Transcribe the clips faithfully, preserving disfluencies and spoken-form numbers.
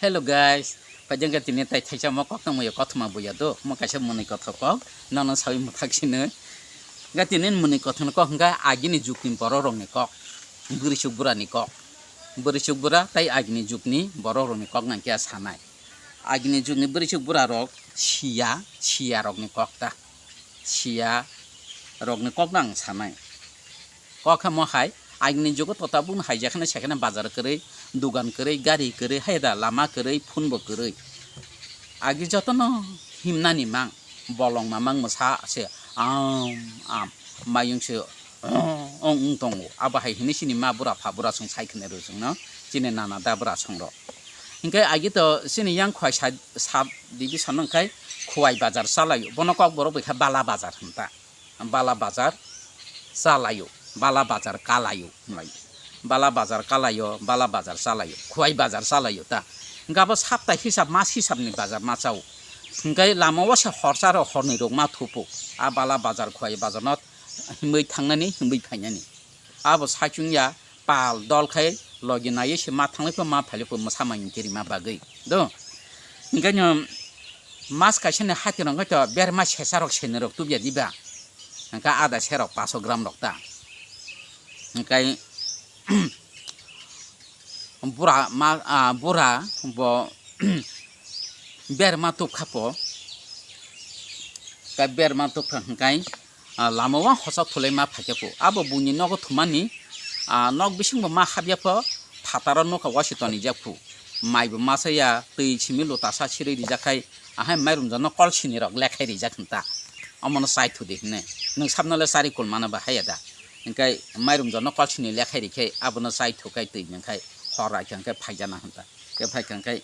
Hello guys, paijang ka tini tai thaisa mo kok tongmani kothoma buya do, mo kaisa mwnwi kothok kok, nono sawi mwthak sino. Ga tini mwnwi kothok kok hwnkha agini jukni borok rokni kok, bwrwisuk burani kok. Bwrwisuk bura tai agini jukni borok rokni kok nangkhe a sanai. Agini jukni bwrwisuk bura rok siya, siya rokni kok ta. Siya rokni kok nang sanai. Kok khe mo hai, agini jugo tota bun hai jekhane sekhane bazar kwrwi, dugan kwrwi, gari kwrwi, hai da lama kwrwi, phone bo kwrwi. Agi jotono himnani mang, bolong mamang mwsa se am, am, mayung se ong, ong, ong tongo. Abo hai hini sini ma bura pha bura song sai khne rw songno, chini nana da bura song rok. Hinkhe agi to chini yang khwai sa, sa division no khai khwai bazar chalaio. Bono kok borok bai kha bala bazar hwn ta. Bala bazar chalaio, bala bazar kalaio hwnlai. Bala bazar kalaio, bala bazar chalaio, khwai bazar chalaio ta. Hwnkhe abo sapta hisab, mas hisabni bazar ma chao. Hwnkhe lama o se horsa rok horni rok ma thupo. A bala bazar, khwai bazar no himwi thangnani, himwi phainani. Abo saichung ya pal dol khai logi naiwi se ma thanglai pho ma phailai pho mwsa mai wngkhe rima bagwi do. Hinkhe no mas kaisa ni hati rok to berma sesa rok seni rok tubya diba. Hinkhe ada serok paso gram rok ta. Hinkhe bura ma, ah, bura bo berma tubkha po. Ka berma tubkha hinkhe ah, lama o hosa thulai ma phaikha phu. Abo buini nogo thumani, ah, nok bisingbo ma habya pho, phataro nokha wasi tonijak phu. Maibo masa ya, twi simi lutasa siri rijak khai, ahai mairumjano kol sini rok lekhai rijak hinta. Omono chai thudi hine. Nwng sabno le chari kul mano ba haya da. Hinkhe mairumjano kol sini lekhai rikhai, abono chai thukai twi nangkhai, hor raikha hinkhe phaijana hinta. Khe phaikha hinkhe,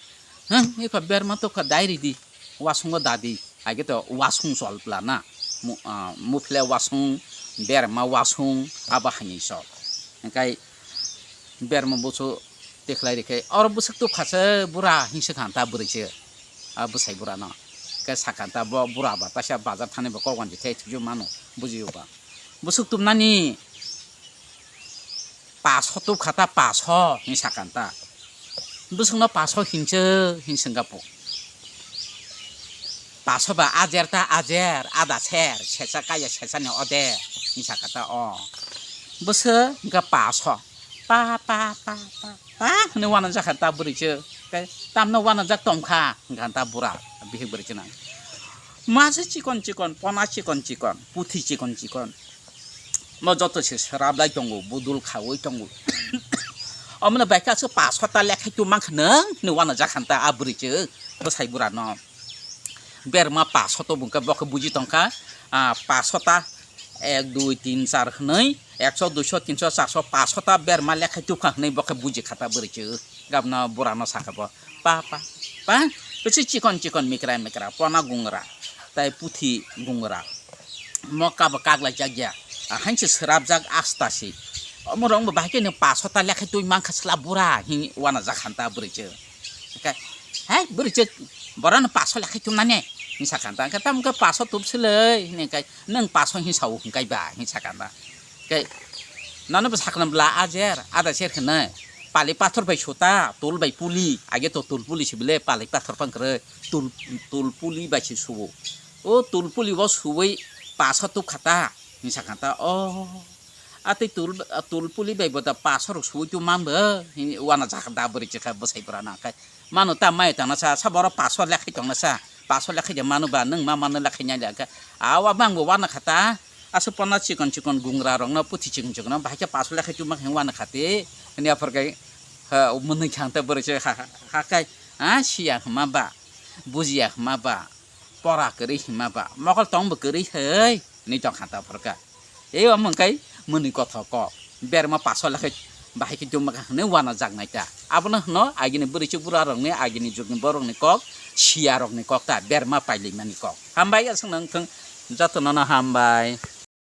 hmm, iko berma tubkha dai ridi. Wasung o dadi, age to wasung chol pla na. Mu-, ah, muphle wasung, berma wasung, abo haini chol. Hinkhe berma busu tikhlai rikhe, oro bwswk tubkha se bura hinwi swkha ta bwrwi se. A bwsai bura no. Khe sakha ta bo bura ba taisa bazar thani bo kok wanjwi khe thwiwi mano, bujiyo ba. Bwswk tubnani. Paso tubkha ta, paso hinwi sakha ta. Bwswkno paso hinse hinwi swngkha phu. Paso ba ajer ta ajer, ada ser, sesa kaya sesani ode hinwi sakha ta o. Bwswk hwnkha paso. Pa, pa, pa, pa, pa hinwi uanajakha ta bwrwi se. Tei tamno uanajak tongkha hwnkha ta bura, bihik bwrwi se nang. Mase chikon chikon, pona chikon chikon, puthi chikon chikon. Mo joto se swrap lai tongo, budul khaui tongo. Omono bai khe aswk paso ta lekhai tubmang kha nwng hinwi uanajakha ta a bwrwi se bwsai bura no. Berma paso tubung khe bo khe buji tongkha, ah, paso ta ek, dui, tin, char hwnwi, ekso, duiso, tinso, charso, paso ta berma lekhai tubkha hwnwi bo khe buji kha ta bwrwi se. Gabna bura no sakha bo, pa, pa, pa, bisi chikon chikon mikra mikra, pona gungra, tai puthi gungra. Mo kabo kaglai jak ya, a hainse swrap jak asta si. Omo rok bo bahai khe no paso ta lekhai twi mankha sla bura, hinwi uanajak kha ta bwrwi se. Khe, hai bwrwi se, borok no paso lekhai twi mane, hinwi sakha ta, khe tamo khe paso tub silei, hinwi khe, nwng paso hinwi sao hwnkhe ba, hinwi sakha ta. Khe, nono bo sakhnam bla ajer, ada ser khe nai. Pali pathor bai suta, tul bai puli, age to tul puli si bile, pali pathor pang kwrwi, tul, tul puli bai si suo. O tul puli o suwi paso tubkha ta, hinwi sakha ta, o. A tei tul, tul puli bai bo da paso rok suwi tubman bo, hinwi uanajak da bwrwi se kha bwsai bura na khe. Mano ta mai tangna sa, sa borok paso lekhai tongna sa, paso lekhai de manu ba, nwng ma mano lekhai nai le khe. A wa bang bo uanakha ta. Aswk pona chikon chikon gungra rokno, puthi chikon chikon no bahai khe paso lekhai tubma khe uanakha te. Hini aphor khe, ha, mwnwi kha ang ta bwrwi se ha, ha, ha kai, ha, siya hwnma ba, bujiya hwnma ba, pora kwrwi hwnma ba, mokol tong bo kwrwi hai, hwnwi tong kha ta aphor khe. E omo hwn kai mwnwi kothok kok, berma paso lekhai bahai khe tubma kha hwnwi uanajak nai ta. Abono hwno agini bwrwi se bura rokni, agini jugni borokni kok, siya rokni kok ta, berma pailai mani kok. Hambai aswk nang thung, joto nono hambai.